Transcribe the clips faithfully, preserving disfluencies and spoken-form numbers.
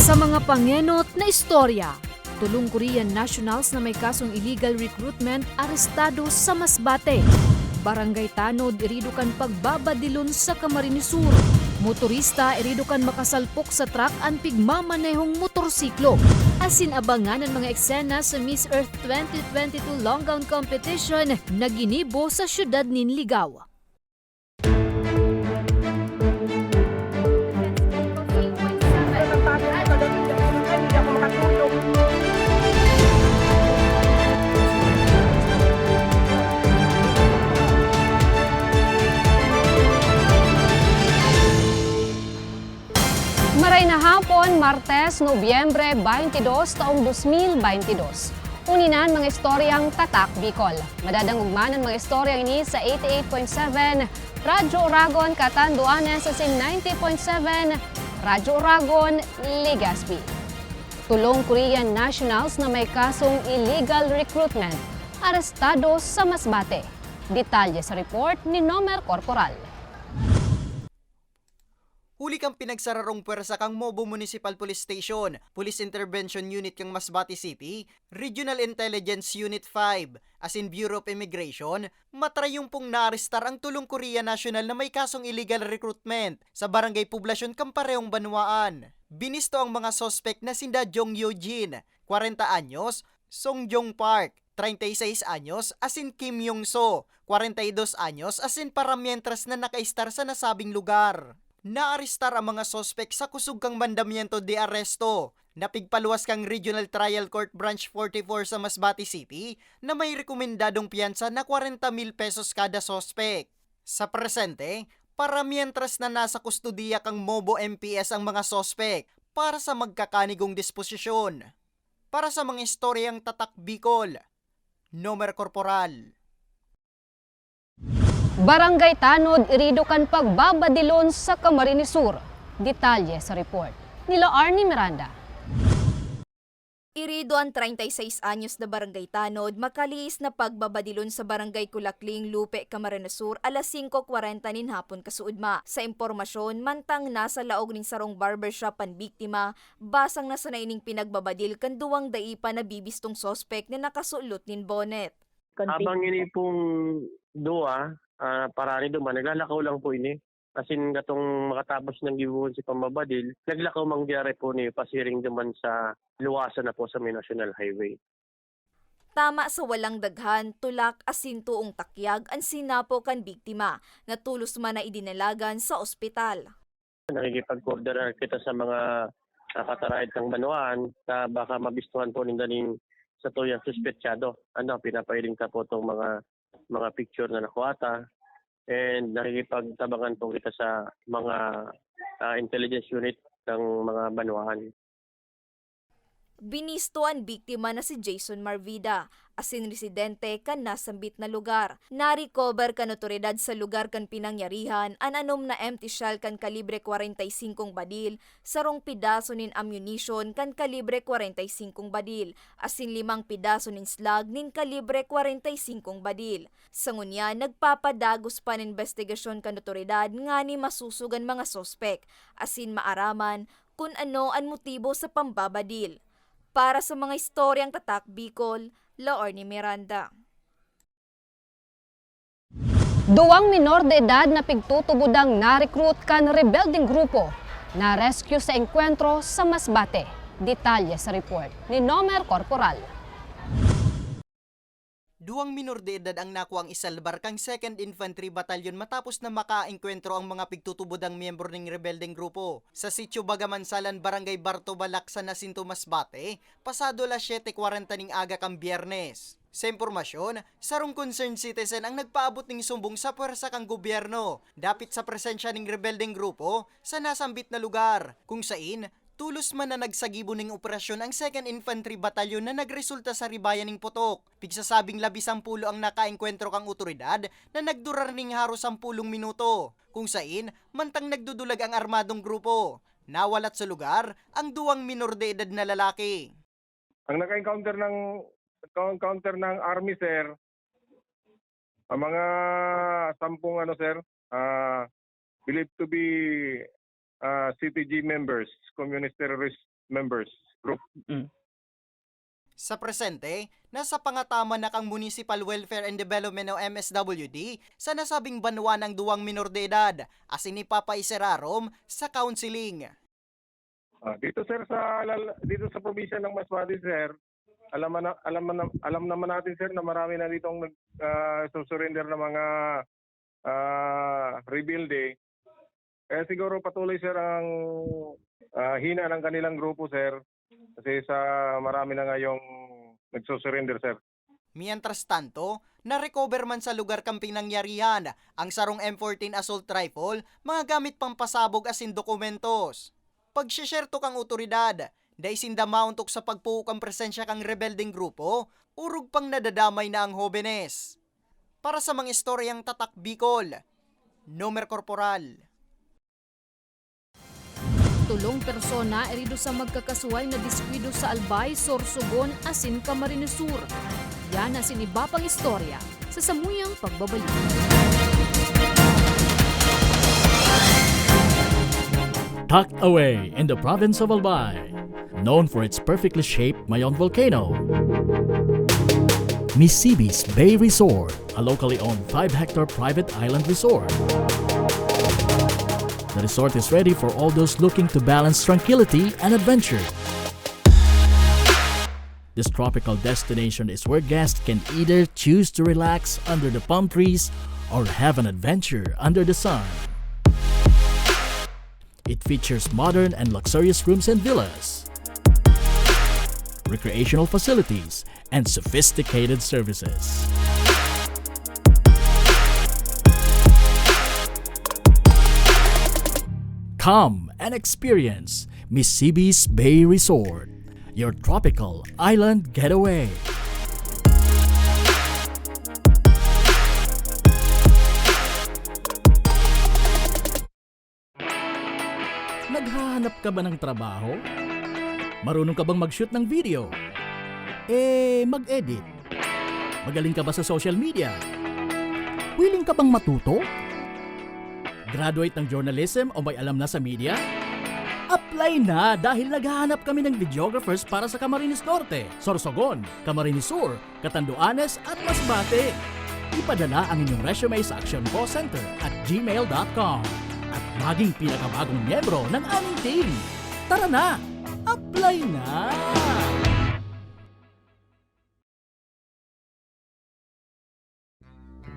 Sa mga pangenot na istorya, tulong Korean nationals na may kasong illegal recruitment arestado sa Masbate. Barangay Tanod, irido kan pagbabadilon sa Camarines Sur. Motorista, irido kan makasalpok sa truck an pigmamanehong motorsiklo. Asin abangan an mga eksena sa Miss Earth twenty twenty-two Long Gown Competition na ginibo sa siyudad nin Ligao. Maray na hapon, Martes, Nobyembre twenty-two, taong dos mil bente dos. Uni na an mga istoryang Tatak Bicol. Madadangog man an mga istorya ini sa eighty-eight point seven Radyo Oragon, Catanduanes, asin ninety point seven Radyo Oragon, Legazpi. Tulong Korean nationals na may kasong illegal recruitment, arestado sa Masbate. Detalye sa report ni Nomer Corporal. Huli kan pinagsararong pwersa kan Mobo Municipal Police Station, Police Intervention Unit kan Masbate City, Regional Intelligence Unit five, asin Bureau of Immigration, matrayong pong naarestar ang tulong Korea National na may kasong illegal recruitment sa Barangay Poblasyon kan parehong banwaan. Binisto ang mga suspek na sinda Jong Eugene, kwarenta anyos, Song Jong Park, treinta y seis anyos, asin Kim Yong So, kwarenta y dos anyos, asin paramientras na nakaistar sa nasabing lugar. Naarestar ang mga suspek sa kusog kan mandamiento de arresto na pigpaluwas kan Regional Trial Court Branch forty-four sa Masbate City na may rekomendadong piyansa na kwarenta mil pesos kada suspek. Sa presente, paramientras na nasa kustodiya kan Mobo M P S ang mga suspek para sa magkakanigong disposisyon. Para sa mga istoryang Tatak Bicol, Nomer Corporal. Barangay Tanod, irido kan pagbabadilon sa Camarines Sur. Detalye sa report nila Arnie Miranda. Irido an treinta y seis anyos na Barangay Tanod, makalihis na pagbabadilon sa Barangay Kulakling, Lupe, Camarines Sur, alas singko kwarenta nin hapon kasuodma. Sa impormasyon, mantang nasa laog nin sarong barbershop an biktima, basang na sana ining pinagbabadil kan duwang dai pa nabibistong suspek na nakasulot nin bonnet. Habang ini pong duwa, ah, parani duman, naglalakaw lang po ini. Asin katong makatapos nang gibohon si pambabadil, naglakaw mangyari po ni pasiring duman sa luwasan na po sa may National Highway. Tama sa walang daghan, tulak asin toong takyag an sinapo kan biktima, na tolos man na idinalagan sa ospital. Nakikipagkoordinar kita sa mga, ah, kataraed kan banwaan na baka mabistuhan po ninda ning satuyang suspetsado. Ano, pinapailing ta po tong mga, mga picture na nakuha ta, and nakikipagtabangan po kita sa mga, ah, intelligence unit ng mga banwaan. Binisto an biktima na si Jason Marvida, asin residente kan nasambit na lugar. Na-recover kan otoridad sa lugar kan pinangyarihan an anom na empty shell kan kalibre kwarenta y singkong badil, sarong pidaso nin ammunition kan kalibre kwarenta y singkong badil, asin limang pidaso nin slug nin kalibre kwarenta y singkong badil. Sa ngunyan, nagpapadagos pa an imbestigasyon kan otoridad ngani masosog an mga suspek, asin maaraman kun ano an motibo sa pambabadil. Para sa mga istoryang Tatak Bicol, Laorne Miranda. Duwang minor de edad na pigtutubodang na-recruit kan rebeldeng grupo, na-rescue sa engkwentro sa Masbate. Detalye sa report ni Nomer Corporal. Duwang minor de edad ang nakuang isalbar kan Second Infantry Battalion matapos na makaengkwentro ang mga pigtutubodang miyembro ning rebeldeng grupo sa Sitio Bagamansalan, Barangay Bartobalak, sa Jacinto, Masbate, pasado alas siyete kwarenta ning aga kan Biyernes. Sa impormasyon, sarong concerned citizen ang nagpaabot ning sumbong sa pwersa kan gobyerno dapit sa presensya ning rebeldeng grupo sa nasambit na lugar, kung sain tolos man na nagsagibo ning operasyon ang Second Infantry Battalion na nagresulta sa ribayan ning putok. Pigsasabing labi sampulo ang nakaengkwentro kan otoridad na nagdurar ning haros sampulong minuto, kung sain mantang nagdudulag ang armadong grupo. Nawalat sa lugar ang duwang minor de edad na lalaki. Ang naka-encounter ng, naka-encounter ng army, sir, ang mga sampung ano, sir, ah, believed to be, ah, C T G members, Communist Terrorist members group. Sa presente, nasa pangataman na kan Municipal Welfare and Development o M S W D sa nasabing banwa ang duwang minor de edad, asin ipapaiserarom sa counseling. Ah, dito, sir, sa lal- dito sa probinsya ng Masbate, sir, alam na, alam na, alam naman natin, sir, na marami na ditong nag ah, surrender na mga ah, rebelde. Kaya siguro patuloy, sir, ang ah, hina ng kanilang grupo, sir. Kasi sa marami na ngayong nagsusurrender, sir. Mientras tanto, na-recover man sa lugar kan pinangyarihan ang sarong M fourteen assault rifle, mga gamit pampasabog asin dokumentos. Pagsisyerto kan awtoridad, dai sinda maontok sa pagpuo kan presensya kan rebeldeng grupo, orog pang nadadamay na ang hobenes. Para sa mga istoryang Tatak Bicol, Nomer Corporal. Tolong persona erido sa magkakasuhay na diskuido sa Albay, Sorsogon asin Camarines Sur. Yan asin iba pang istorya sa samuyang pagbabalik. Tucked away in the province of Albay, known for its perfectly shaped Mayon volcano, Misibis Bay Resort, a locally owned five-hectare private island resort. The resort is ready for all those looking to balance tranquility and adventure. This tropical destination is where guests can either choose to relax under the palm trees or have an adventure under the sun. It features modern and luxurious rooms and villas, recreational facilities, and sophisticated services. Come and experience Misibis Bay Resort, your tropical island getaway. Naghahanap ka ba ng trabaho? Marunong ka bang mag-shoot ng video? Eh, mag-edit? Magaling ka ba sa social media? Willing ka bang matuto? Graduate ng journalism o may alam na sa media? Apply na, dahil naghahanap kami ng videographers para sa Camarines Norte, Sorsogon, Camarines Sur, Catanduanes at Masbate. Ipadala ang inyong resume sa actioncallcenter at gmail dot com at maging pinakabagong miyembro ng aming team. Tara na! Apply na!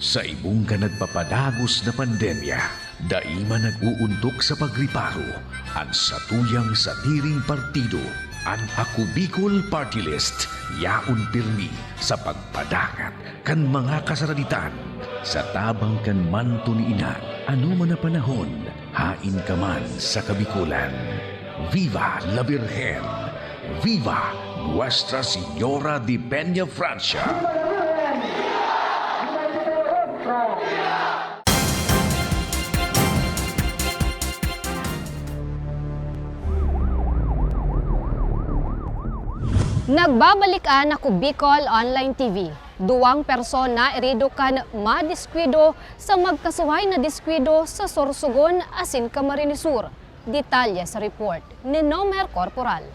Sa ibong kan nagpapadagos na pandemya, dai man nag-uuntok sa pagriparo an satuyang sadiring partido. An Ako Bicol Party List yaon pirmi sa pagpadangat kan mga kasaraditan sa tabang kan manto ni Ina. Ano man na panahon, hain ka man sa Kabikolan. Viva la Virgen! Viva Nuestra Señora de Peña Francia! Nagbabalik an Ako Bicol Online T V. Duwang persona erido kan madiskwido sa magkasuhay na diskwido sa Sorsogon asin Camarines Sur. Detalye sa report ni Nomer Corporal.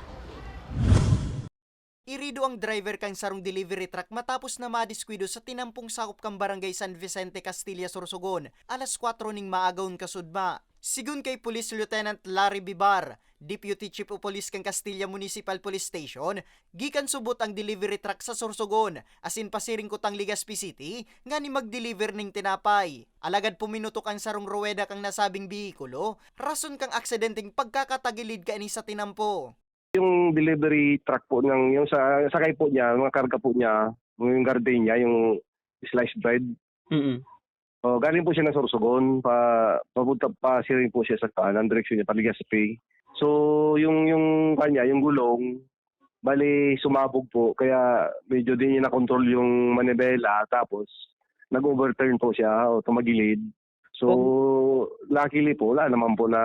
Irido ang driver kan sarong delivery truck matapos na madiskwido sa tinampong sakop kan Barangay San Vicente, Castilla, Sorsogon, alas kwatro ning maagahon kasudma. Sigon kay Police Lieutenant Larry Bibar, Deputy Chief of Police kan Castilla Municipal Police Station, gikan subot ang delivery truck sa Sorsogon asin pasiring kutang Legazpi City nganing mag-deliver ning tinapay. Alagad puminutok ang sarong ruweda kan nasabing behikulo, rason kan aksidenteng pagkakatagilid kaini sa tinampo. Yung delivery truck po ng, yung sa, sakay po niya, mga karga po niya, yung gardenia, yung slice bread. Mm. Oh, galing po siya ng Sorsogon, pa, papunta, pasiring po siya sa kanan, direksyon niya, pa Legazpi. So, yung, yung kanya, yung gulong, bali sumabog po, kaya medyo di niya na-control yung manibela, tapos nag-overturn po siya o tumagilid. So, luckily po, wala naman po na,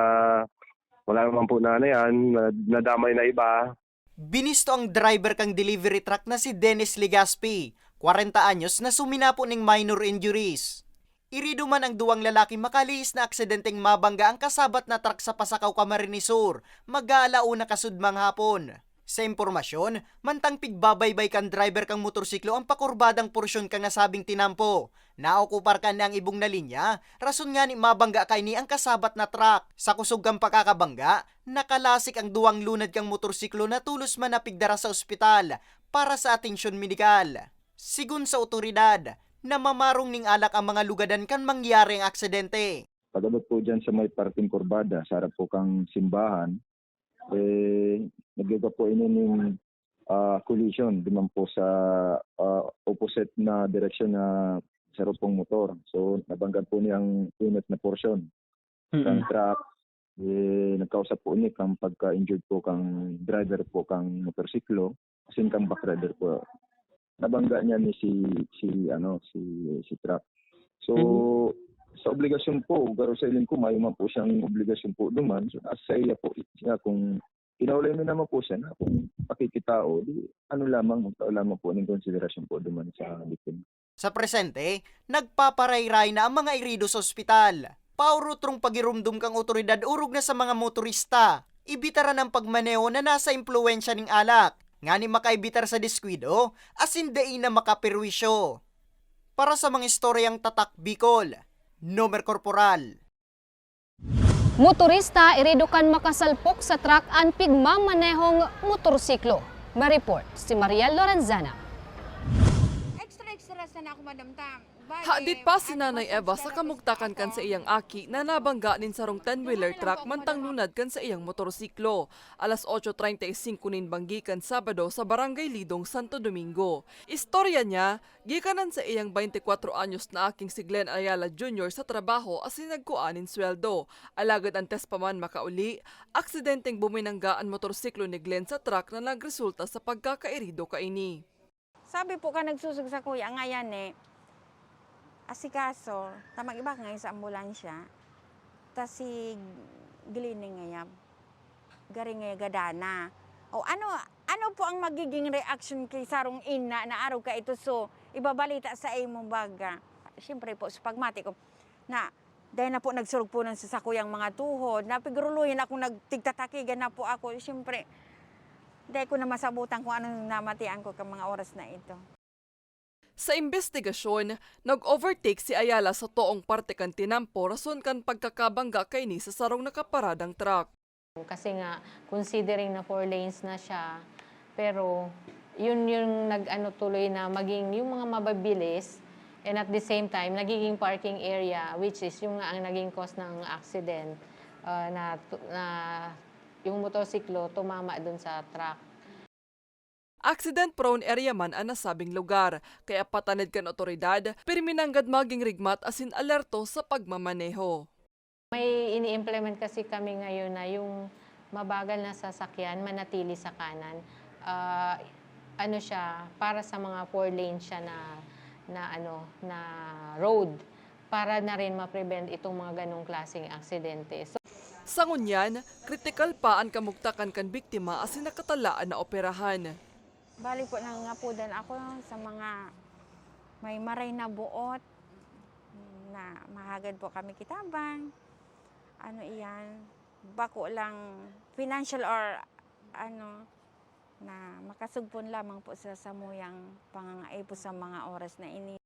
wala naman po na, na yan, na, nadamay na iba. Binisto ang driver kan delivery truck na si Dennis Legaspi, kwarenta anyos, na suminapo ning minor injuries. Irido man ang duwang lalaki makalihis na aksidenteng mabangga ang kasabat na truck sa Pasacao, Camarines Sur, mag-aala una kasudmang hapon. Sa impormasyon, mantang pigbabaybay kan driver kan motorsiklo ang pakurbadang porsyon kan nasabing tinampo, naokupar kan ang ibong na linya, rason ngani mabangga kaini ang kasabat na truck. Sa kusog kan pakakabangga, nakalasik ang duwang lunad kan motorsiklo na tolos man na pigdara sa ospital para sa atensyon medikal. Sigon sa otoridad, namamarong nin alak ang mga lugadan kan mangyari ang aksidente. Pag-abot po dyan sa may parting kurbada, sa harap po kang simbahan, eh, naggaga po ini nin, ah, collision, duman po sa, ah, opposite na direksyon na saro pong motor. So, nabangga po niya ang init na porsyon ng truck. Eh, nagkausap po ini kan pagka-injured po kang driver po kang motorsiklo, asin kang back rider po. Nabangga niya ni si, si, ano, si, si truck. So, Mhm. sa obligasyon po, garo sa hiling ko, mayo man po siyang obligasyon po duman. So, nasa iya po, siya kung kinaulay mi naman po siya na kung pakikitao, di ano lamang, magtao lamang po ning konsiderasyon po duman sa biktima. Sa presente, nagpaparayray na ang mga irido sa ospital. Paurutrong pagirumdom kan otoridad orog na sa mga motorista, ibitaran ang pagmaneho na nasa impluwensya nin alak, ngani makaibitar sa diskuido, asin dai na makaperwisyo. Para sa mga istoryang Tatak Bicol, Nomer Korporal. Motorista irido kan makasalpok sa truck an pigmamanehong motorsiklo. May report si Mariel Lorenzana. Extra, extra sana ako, madam, ta. Bale, Hadit pa si ano, Nanay mas Eva sa extra kamugtakan ako. Kan sa iyang aki na nabangga nin sarong ten-wheeler truck mantang lunad kan sa iyang motorsiklo. Alas otso treinta y cinco nin banggi kan Sabado sa Barangay Lidong, Santo Domingo. Istorya niya, gikan an saiyang baynte kwatro anyos na aking si Glenn Ayala Junior sa trabaho asin nagkua nin sweldo. Alagad antes pa man makauli, aksidenteng buminangga an motorsiklo ni Glenn sa truck na nagresulta sa pagkakairido kaini. Sabi po kan nagsusog sakuya, ngayan eh, asikaso, ta mag-iba ka ngayon sa ambulansya, ta si Glenn ngayab. Gari nga gadana. O ano, ano po ang magiging reaksyon ki sarong ina na arog ka ito, so, ibabalita sa imo baga? Siyempre po, sa pagmati ko, na dahil na po nagsurog po ng sa sakuyang mga tuhod, napiguruluyan akong nagtigtatakigan na po ako. Siyempre, dahil ko na masabutan kung anong namatian ko ka mga oras na ito. Sa imbestigasyon, nag-overtake si Ayala sa toong parte kan tinampo rason kan pagkakabangga kaini sa sarong nakaparadang truck. Kasi nga, considering na four lanes na siya, pero yun yung nag-ano tuloy na maging yung mga mababilis, and at the same time, nagiging parking area, which is yung nga ang naging cause ng accident, ah, na, na yung motorsiklo tumama dun sa truck. Accident-prone area man an nasabing lugar, kaya patanid kan otoridad, pirmi nanggad maging rigmat asin alerto sa pagmamaneho. May ini-implement kasi kami ngayon na yung mabagal na sasakyan manatili sa kanan. Ah, ano siya, para sa mga four lane siya na, na ano, na road. Para na rin ma-prevent itong mga ganong klaseng aksidente. So, Sa ngunyan, kritikal pa an kamugtakan kan biktima asin nakatalaan na operahan. Bali po, nangangapudan ako sa mga may maray na buot na mahagad po kami kitabang. Ano iyan, bako lang financial or ano, na makasugpon lamang po sa samuyang pangangaipo sa mga oras na ini.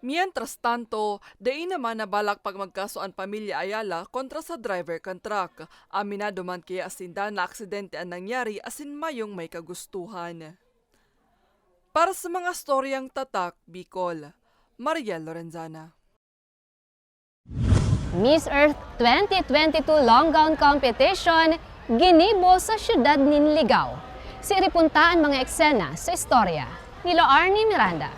Mientras tanto, dai naman nabalak pag magkaso an pamilya Ayala kontra sa driver kan truck. Aminado man kaya sinda na aksidente an nangyari asin mayong may kagustuhan. Para sa mga storyang Tatak Bicol, Mariel Lorenzana. Miss Earth twenty twenty-two Long Gown Competition ginibo sa siyudad nin Ligao. Siring punta an mga eksena sa istorya nilo Arnie Miranda.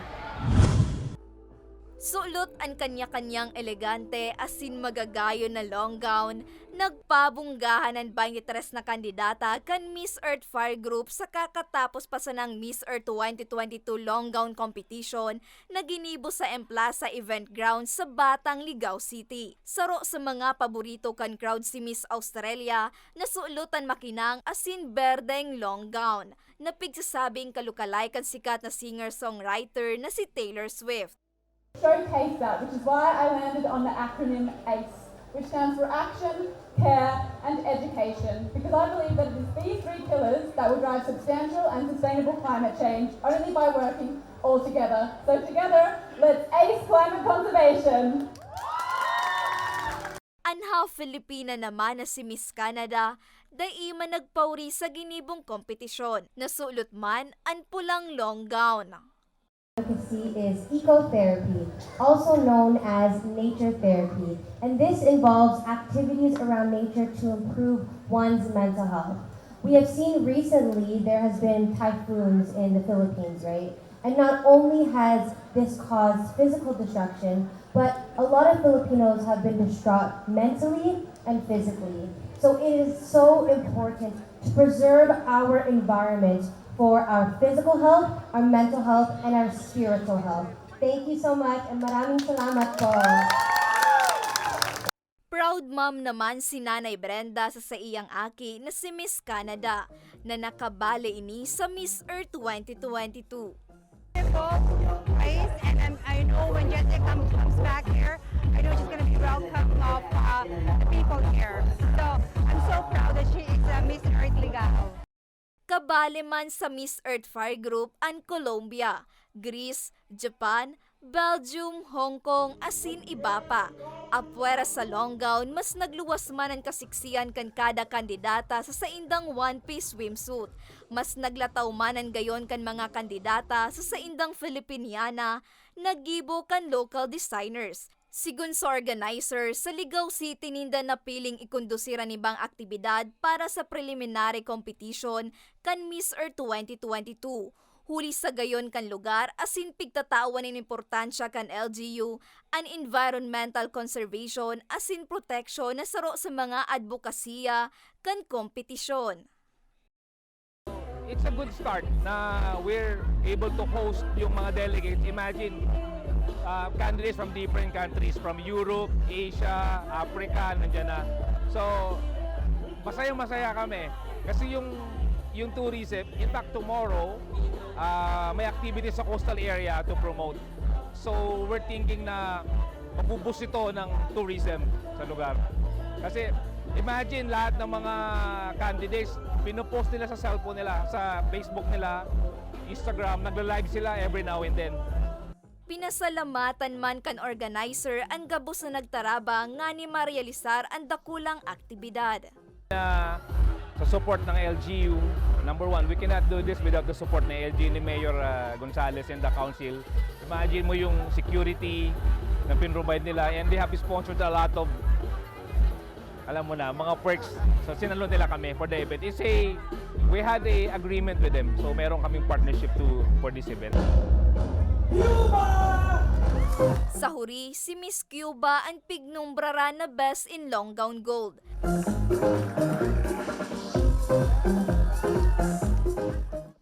Sulot an kanya-kanyang elegante asin magagayon na long gown, nagpabonggahan an baynte tres na kandidata kan Miss Earth Fire Group sa kakatapos pa sanang Miss Earth twenty twenty-two Long Gown Competition na ginibo sa M Plaza Event Ground sa Batang, Ligao City. Saro sa mga paborito kan crowd si Miss Australia, na sulotan makinang asin berdeng long gown, na pigsasabing kalukalay kan sikat na singer-songwriter na si Taylor Swift. showcase that, which is why I landed on the acronym ACE, which stands for Action, Care and Education, because I believe that it is these three pillars that will drive substantial and sustainable climate change only by working all together. So together, let's ace climate conservation! An half Filipina naman na si Miss Canada, dai man nagpauri sa ginibong kompetisyon. Nasulot man an pulang long gown. Advocacy is ecotherapy, also known as nature therapy, and this involves activities around nature to improve one's mental health. We have seen recently there has been typhoons in the Philippines, right? And not only has this caused physical destruction, but a lot of Filipinos have been distraught mentally and physically. So it is so important to preserve our environment for our physical health, our mental health, and our spiritual health. Thank you so much and maraming salamat po. Proud mom naman si Nanay Brenda sa saiyang aki na si Miss Canada, na nakabale ini sa Miss Earth twenty twenty-two. Beautiful place, and I'm, I know when Jessica comes, comes back here, I know she's going to be welcome of uh, the people here. So I'm so proud that she is uh, Miss Earth Ligao. Kabale man sa Miss Earth Fire Group an Colombia, Greece, Japan, Belgium, Hong Kong, asin iba pa. Apwera sa long gown, mas nagluwas man an kasiksihan kan kada kandidata sa saindang one-piece swimsuit. Mas naglataw man an gayon kan mga kandidata sa saindang Filipiniana na gibo kan local designers. Sigon sa organizer, sa Ligao City ninda napiling ikondusir an ibang aktibidad para sa preliminary competition kan Miss Earth twenty twenty-two, huli sa gayon kan lugar asin pigtatawan nin importansya kan L G U an environmental conservation asin proteksyon na saro sa mga adbokasiya kan kompetisyon. It's a good start na we're able to host yung mga delegates. Imagine, uh, candidates from different countries, from Europe, Asia, Africa, nandiyan na. So, masayang-masaya kami. Kasi yung, yung tourism, in fact, tomorrow, uh, may activities sa coastal area to promote. So, we're thinking na mabu-boost ito ng tourism sa lugar. Kasi imagine lahat ng mga candidates, pinopost nila sa cellphone nila, sa Facebook nila, Instagram, nagla-live sila every now and then. Pinasalamatan man kan organizer an gabos na nagtarabang nganing marealisar an dakulang aktibidad. Na sa support ng L G U, number one, we cannot do this without the support ng L G U ni Mayor uh, Gonzales and the council. Imagine mo yung security na pinrovide nila, and they have sponsored a lot of, alam mo na, mga perks. So sinalo nila kami for the event. It's a, we had a agreement with them. So meron kaming partnership to for this event. Sa huri, si Miss Cuba an pignumbraran na Best in Long Gown Gold.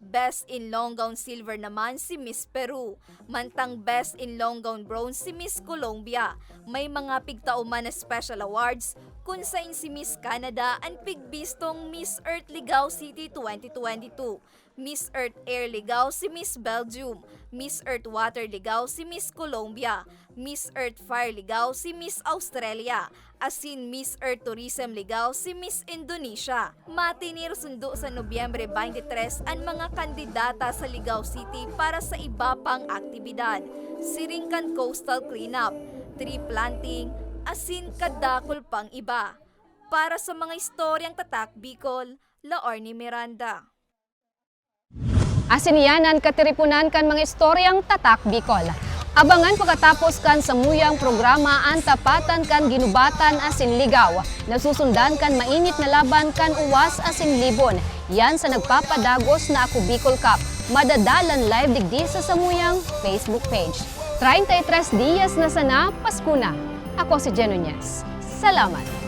Best in Long Gown Silver naman si Miss Peru, mantang Best in Long Gown Bronze si Miss Colombia. May mga pigtaoman na special awards, kun sain si Miss Canada an pigbistong Miss Earth Ligao City twenty twenty-two, Miss Earth Air Ligao si Miss Belgium, Miss Earth Water Ligao si Miss Colombia, Miss Earth Fire Ligao si Miss Australia, asin Miss Earth Tourism Ligao si Miss Indonesia. Matinir sundo sa Nobyembre twenty-three an mga kandidata sa Ligao City para sa iba pang aktibidad, siring kan coastal cleanup, tree planting, asin kadakul pang iba. Para sa mga istoryang Tatak Bicol, Laorne Miranda. Asin iyan an katiriponan kan mga istoryang Tatak Bicol. Abangan pakatapos kan samuyang programa an tapatan kan ginubatan asin ligaw, na susundan kan mainit na laban kan uwas asin libon. Yan sa nagpapadagos na Ako Bicol Cup. Madadalan live digdi sa samuyang Facebook page. Treinta y tres dias na sana, Pasko na. Ako si Jen Nunez. Salamat!